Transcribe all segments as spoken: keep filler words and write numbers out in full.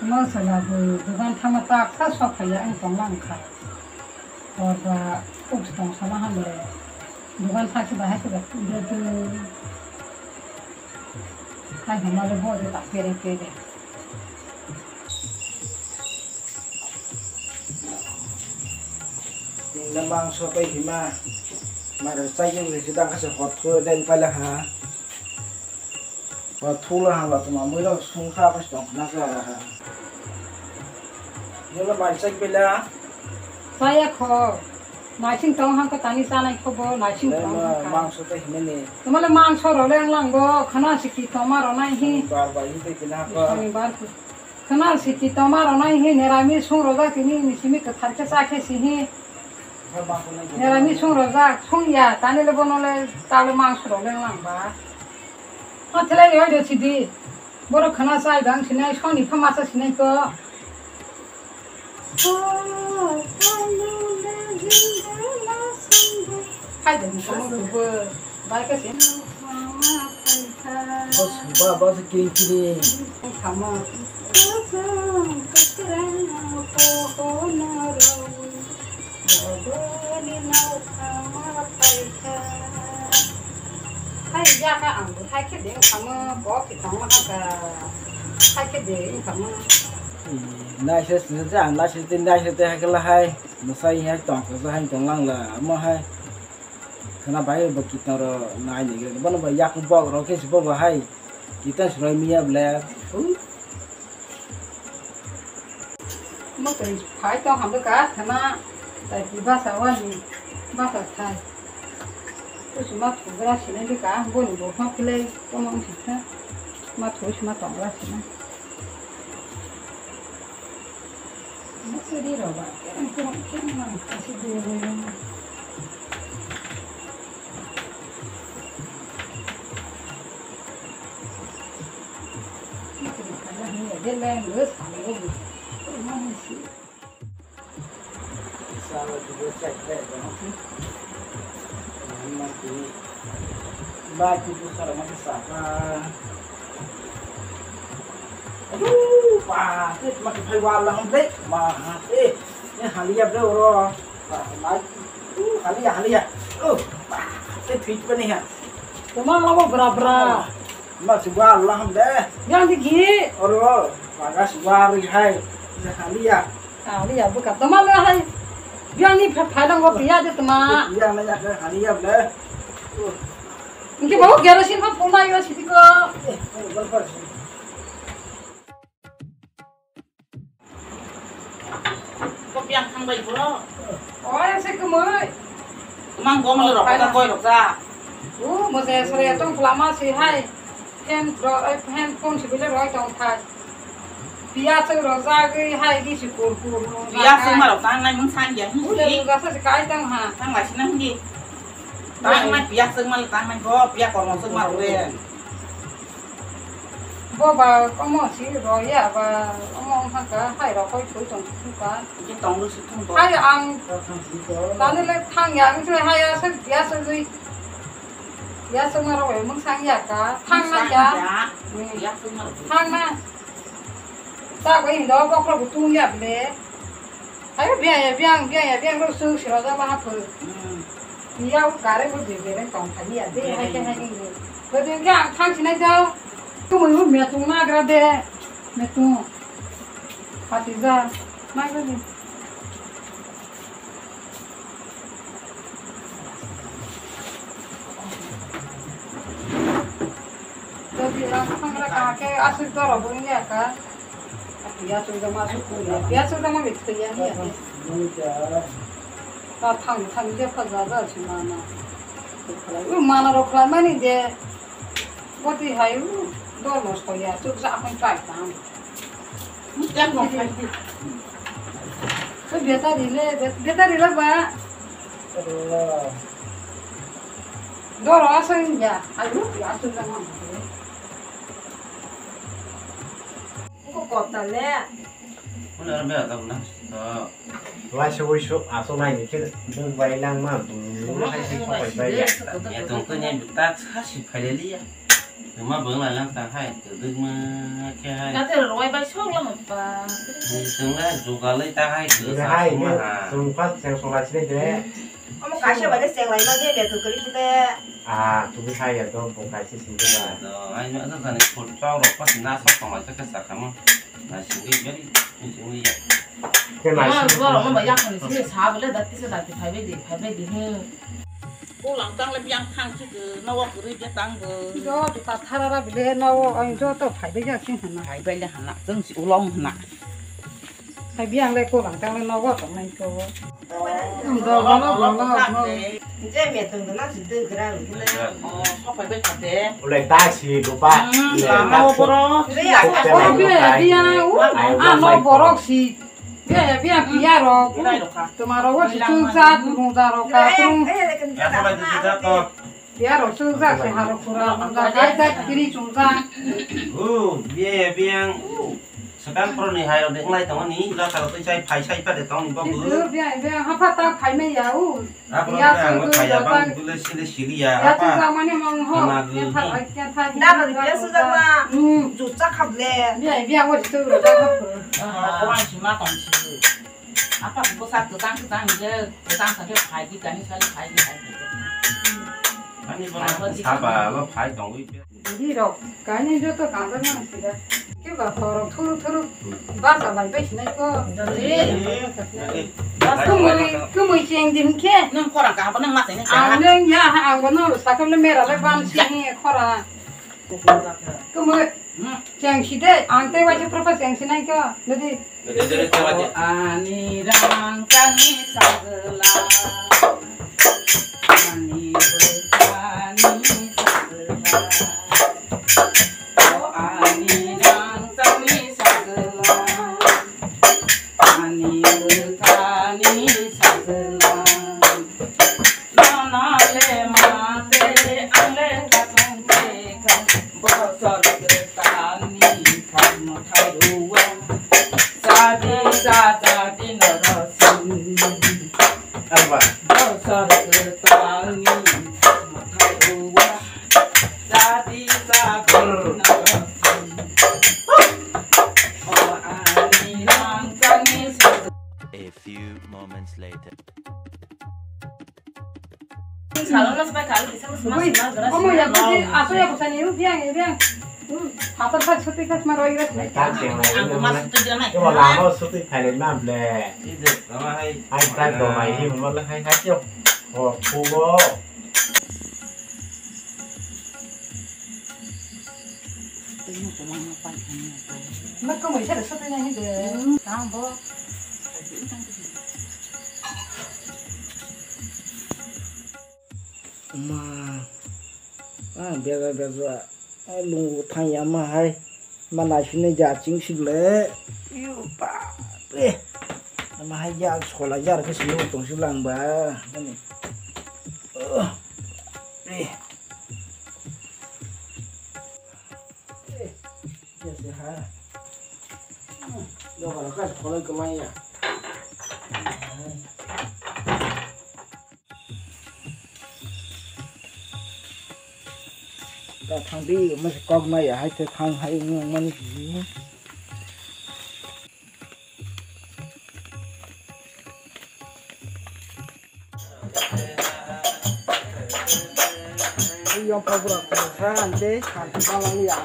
Mo sala bo dugan thangma tak sa sok phaiya ang tong lang kha. Hor ba uk tong sama hamle. Dugan thang si bahai si ba. Hai hama le bo de ta pere pere. Tingna mangso tei hima. Mara chai yung le sidang kasa hot ko den pala ha. Ba thula hala tuma mui rok sung kha pas tong khna kha. Yola bai chai pela. Saya kho. Naising tong hang ko tani sanai kho bo naising tong hang ka. Mangso tei himeni. Tumale mangso ro leng lang bo khana siki toma ro nai hi. Bar bai hi tei kina ko. Sonibar ko. Khana siki toma ro nai hi nerami sung ro ja kini ni simi ka tharke sa khe si hi. Nerami sung ro ja sung ya tani le bono le ta le mangso ro leng lang ba. Ha thelai oi do sidi. Borok khana chai bang sinai, soni pha masa sinai ko. Hai de, ni kamo kubo. Bai ka sin. Bos, ba, bos, kiri, kiri. Kamo. Hai ya ka ang bo hai khe de kamo bo ki tong ma ka. Hai khe de kamo. Nai se se ang nai se tin nai se te hai kala hai. Masai hai tong ko hai tong lang la mo hai. Khana bai bo ki tong ro nai ni ge. Bono ba yak bok ro ke si bo ba hai. Kita surai miya ble. Mo twi phai tong hamdo ka thana tai ti basa wani basa thai. Kusuma thugra sinai bika boni bo phang philai tong ang sikha. Ma thui suma tong la sinai. Mo sidi ro ba kerang kerang kerang ma kasi de. Aduh, pa, te ma ke phai wal la hom le, ma, eh, eh, halia bre oro, pa, ma, uh, halia, halia, uh, pa, te thik pa ni ha. Tuma labo bra bra. Ma si wal la hom de. Yang di gi. Oro, ma ga si wal ri hai, halia. Halia buka tuma le hai. Yang ni pha phai dang wa pia de tuma. Yang na ya halia bre. Uh. Inke bahu kerosene pha puna yo sidi ko. Eh, eh, bal bal. Ko piang thang bai bro. Oi, se kumui. Mang gom lo rok ta koi rok ta. U, mo se sore tong phlama si hai. Hen ro, ai, hen phone si bile roi tong thai. Pia se ro ja gui hai gi si kur kur ro ja. Pia se ma rok tang nai mung sang ya. U, le ga sa si kai tang ha. Tang lai si nang di. Tang nai pia se ma tang nai go pia kor mo se ma ro le. Bo ba omo si ro ya ba omo wngkha kha hai rok koi thwi tong thwi kha. Ye tong lu si thung to. Hai ang tani le thang ya ang thwi hai ya se ya se gui ya se ma rok mung sang ya kha thang na ya. Ya se ma rok. Thang na. Ta ko indo bokro bu tung ya ble. Ayo biang ya biang biang ya biang ro su si ro ja ba ha phu. Hmm. Iya u kare bo je je tong thani ya de hai ke hai ni. Bo de ke ang thang sinai dao. Tu mo me tung na gra de. Me tung. Pati ja. Mai ba de. Jadi ang thang ra ka ke asuk doro bo ya ka. Piya chukjama asuk kuya. Piya chukjama mi thwiya ni ya. Ta thang thang je pha ja ja si mana. U mana rok khlai mani de. Boti hai u dor mos ko ya chuk ja khon chai tam. Ko battery le, battery le ba. Dor asuk ya. Ayu ya chukjama. Ko kota le. Wala ra bera ta na. To. Lai se woi su aso nai ni khe bung bai lang ma bung hai se ko bai bai ya. Ya to ko ne ta sa si phai le ya. Tuma bwng lai lang ta hai, kwdwkma khe hai. Nate rwai bai sok lang pa. Ni chwng le jugalwi ta hai, kwsa hai, suma ha. Chwng first chwng songla sini de. Omo kaisa bai le chwng lai ma de, be tu kwrwi de. Ah, tumi hai ya to, bo kaisa sini de ba. To, ai no, sa sa ni phut chau rok pas na sok tong lai sa khe sa kamo. Na sini beri, ni sini ya. Ke na sini. Borok no ba yak ni sini sa bole dati sa dati phai bai di, phai bai di, hmm. Kolang tang le biang thang si ke, nogo kwrwi je tang bo. Jo, juta tharara bile nogo, ang joto phai bai jak sing hana. Phai bai le hana, chwng si ulong hana. Hai biang le kolang tang le nogo tong nai ko. Do, bolo, bolo, bolo. Je me tong na si de gra le. Oh, so phai bai khate. Ulai ta si do pa. Hmm, le lama ta o boro. Re ya. Ko te la do ta. Biang, u, ai, ah, no borok si. Biya, biya, biya rok. Biya rok ha. Tuma rok wa si chungjak, mungda rok ka, tung. Biya rok chungjak se harok pura, mungda kai kai kiri chungjak. O, biya, biya, o. Sekarang pro ni hai rok de ngai tong ni, la ta rok chai phai sai pa de tong ni bo. Biya, biya, ha pa ta phai me ya, o. Apa ya, yang chungjak, kaya bang gule sile sili ya, ya apa? Chungjak mani mong ho. Kena gini. Kya tha, kya tha, kya tha. Biya sujak ma. Hmm. Jutsa khable. Biya, biya, o si tu rok ka. Ah, orang si ma tong si. Apa bwsa kwchang kwchang je, kwchang sakhe phai di, kani sali phai di, phai di. Ani bono saba lo phai tongwi. Bwrwi rok, kani joto kanjak nang sida. Khe ba khorok thuru thuru basa bai bai sinai ko. Dali. Kumui, kumui cheng di hwnkhe. Nang khora kaham nang ma cheng. Ang nang ya, ang bono sakhe le mera le ban si khora. Kumui. Hmm. Cheng si de, ang tei waisa propa cheng si nai ko, nadi. Nadi, nadi, nadi. O ani rang chani sajla, ani bwkhani sajla. O ani rang chani sajla, ani bwkhani sajla. Nana le mate ang le kasong te ka, bosor kwtalni kharmo thairua, sadi sajadi norosin. Arba. Bosor kwtalni kharmo thairua, sadi sajadi norosin. O ani rang chani sa- A few moments later. Salon mas pai kalu kisa mas mas. Ui, mas geras omo ya, mas. Tadi aso ya, bukan ini, biang, ini, biang. Hmm, hatar sak suti kas maroi geras. Mai tak yang lain. Aku mas itu dia naik. Coba lama suti kalian mah ble. Itu, lama hai. Hai tak do mai ini, mama lah hai hai yo. Oh, kubo. Mak ko mai sa suti nahi de. Hmm, tambo. Ma, ah, bega bega, ah, lungo thang ya ma hai, ma nai sini ja ching sik le, yu pa, pre, ma hai ya sola ya ke sini tong sik lang ba, ani, uh, pre, pre, ya se ha, hmm, ya kalau kan kalau kemai ya. Da thang di, ma se kok ma ya, hai te thang hai wng mani si. Yong pa bura ko sa ante, sa ta la ya.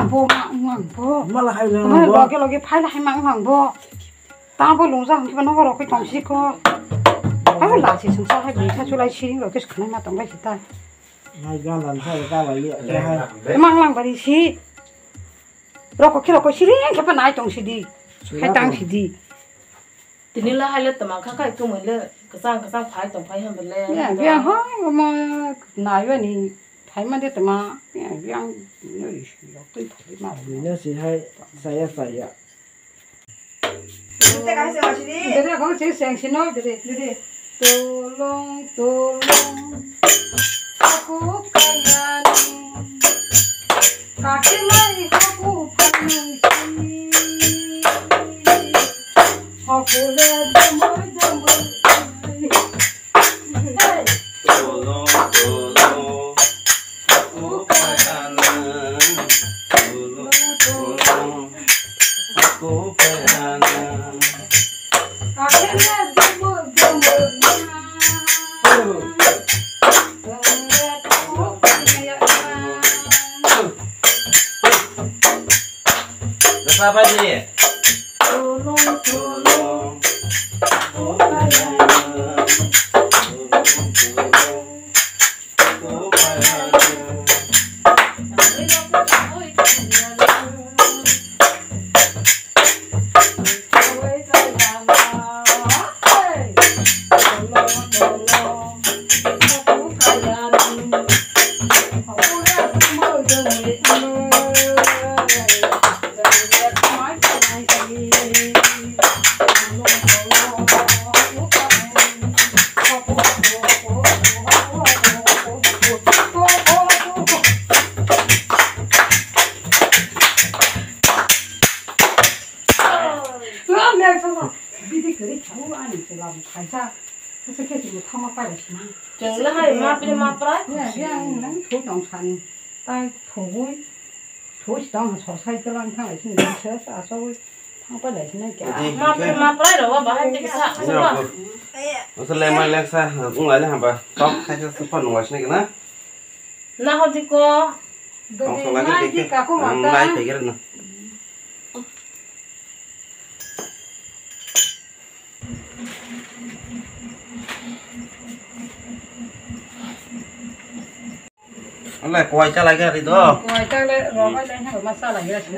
Abo ma, ma, Bo. Mala hai lang Mala bo. Loge loge phai hai mang lang bo. Tamo lungja hwnkhe ba nogo rokhe tong si ko. Abo lasi sungsa hai bini thachu lai siring rokhe khwnai ma tong lai si ta. Nai gan dan sa ka bai ya. Mang lang bari si. Rokhe rokhe siring khe pa nai tong si di. Hai tang si di. Tini le hai le tama kha khai tumui le kwchang kwchang phai tong phai hwn le. Ya, ya, ha, mo nai ba ni phai ma de tama. Ya, ya, no isi rok tui phai ma. Bini si hai saya saya. Dede, kau sih seng sino, dede. Dede. Tolong, tolong. Aku kayani. Kaki mai aku panusi. Aku le damai damai. Hey. Tolong, tolong. Aku kayana. Tolong, tolong. Aku kayana. Dasa apa ni? Bidi kwrwi khaui ani chwla bo khaisa. Khaisa khe chwng thangma pailai sinai. Chwng le hai ma pili ma prai. Ya, ya, ang nang thuk tong sani. Tai thugui, thuk si tong ha so sai kwlang thanglai sini, sa sa asogui thang pailai sinai kya. Adi Ma pili ma prai ro ba hai te sa Ini sa ba. Apa? Masa lemai leksa, ung lai hamba. Tok khaisa supa nungwa sinai kena. Na hodi ko. Tong so lagi nai dikhe. Di kaku Ang mata. Lai pegir na. Alai kuai cha lagi ari do. Kuai cha le, rok ai le, ha, ma cha lagi asi.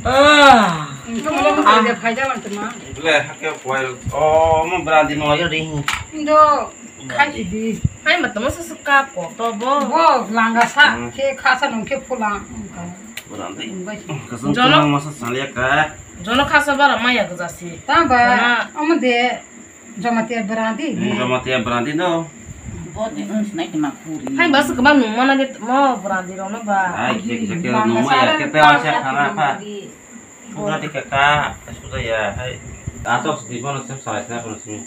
Ah. Engkau malah mau kerja kerja macam mana? Le, hake kuai. Oh, mau berhenti mau aja deh. Indo, kasih di. Hai, mata masa suka foto bo. Bo, langga sa, Hmm. Ke kasa nung ke pulang. Berhenti. Kasih Jono. Tulang masa saliak ka. Jono kasa bara maya gejasi. Tamba, Jono. Omo de. Jamatia berhenti. Hmm, Jamatia berhenti do. Bo de, hmm, sinai te ma puri. Hai, bas kebang nung mana de, mo berhenti rok no ba. Hai, kisa kisa ke Bangla nung ma ya, sara ke te wasa bangla khana pha. Puri. Pura di kaka, sudah ya, hai. Atok sedih mana sem salah sini apa sini.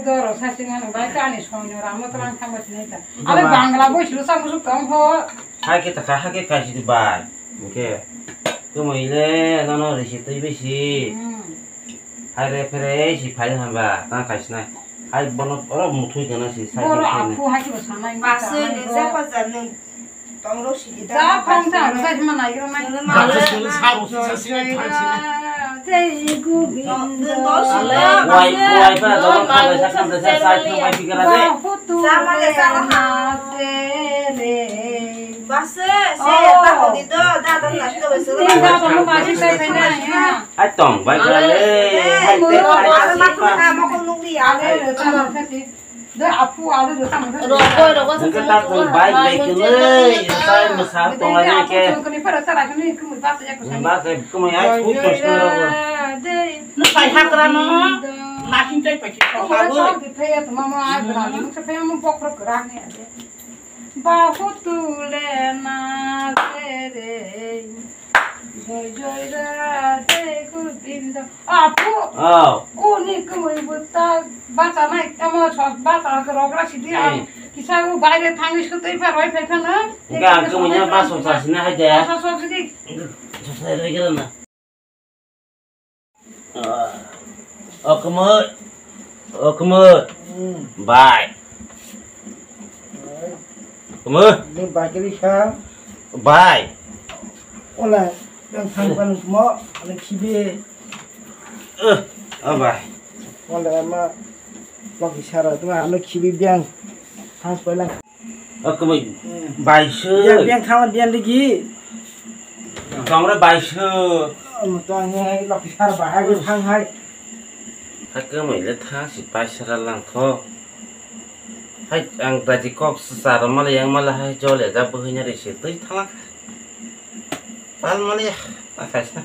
Doro sasing ano bai kani soino ramo tlang thangba sinai ta. Abe Bangla boi silo sa musuk tong ho. Hai ke taka, hai ke kaisi di bai. Oke. Kemoi le nono risi twi bisi. Hmm. Hai re phere si phai hamba, tang kaisi nai. Hai bono oro muthui gana si sai. Boro muthui ne. Aphu hai ke sanai. Pasoi ni japa janung. Tong rok sidi da. Ja phang ta, ja jima nai ro nai. Solo ma Baksa le. Solo sa ro si sa si nai phai si nai. Jai Govinda. Wai, wai pa, dolo kha da sa, kha da sa, sa, sa, wai pi kara de. Sa ma le sa ma ha. Bas se, se ta ho di do, da da na to so. Ni da da ma si sai sai na ya. Ai tong, bai kara le. Ai te, ai Ada si ma pa. Ka mo ko nung di ya. Ale ro sa ma sa si. Dei, aphu, ado do tamo do. Rokoi, rokoi, Nungke ta tong bai bai kele, sai masa tong lai ke. Kuni para sara kuni kumi basa ya kusani. Basa kumi ai ku kusni ro. Dei. Nung pai hakra no. Nakin tai pai ki. Ko mara sa di phaya to mama ai bra. Nung sa phaya mo bokro kra ni ade. Bahu tule na se re. Joi joi Radhe Govinda. Apu. Oh. Kuni kumi buta bacha nai tamo sos bacha rogra sidi ang. Hey. Kisa u baire thangwi sutwi pha roi phai phano. Enggak, aku punya pas sos sini aja ya. Sos sos sidi. Sos saya lagi na. O kwmwi, o kwmwi. Hmm. Bai. Bai. Tamo? Ni bakiri kha. Bai. Ola, yang thang pan mo, ani khibi. Eh, oh, bai. Ola ma, loki sara, tuma ano khibi biang. Thang pailang. Oh, kamo. Hmm. Bai se. Biang, biang thang, biang digi. Tongre bai se. Mo to ani loki sara bahai thang hai. Hakhe mai le tha si paisara lang tho. Hai ang daji kok sara mala yang mala hai jole ja bwhwina ri se twi thala. Pal mala ya ta khaisa.